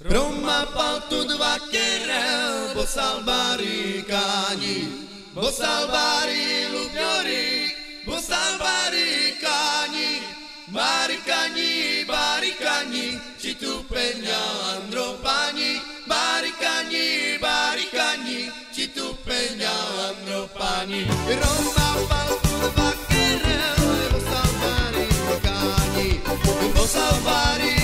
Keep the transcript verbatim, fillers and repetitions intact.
Romma paltut vakerel, bosal bari kanyi, bosal bari lupňori, bosal bari kanyi, bari kanyi, bari kanyi, či tu peňa andro panyi, bari kanyi, bari kanyi, či tu peňa andro panyi. Romma paltut vakerel, bosal bari kanyi, bosal bari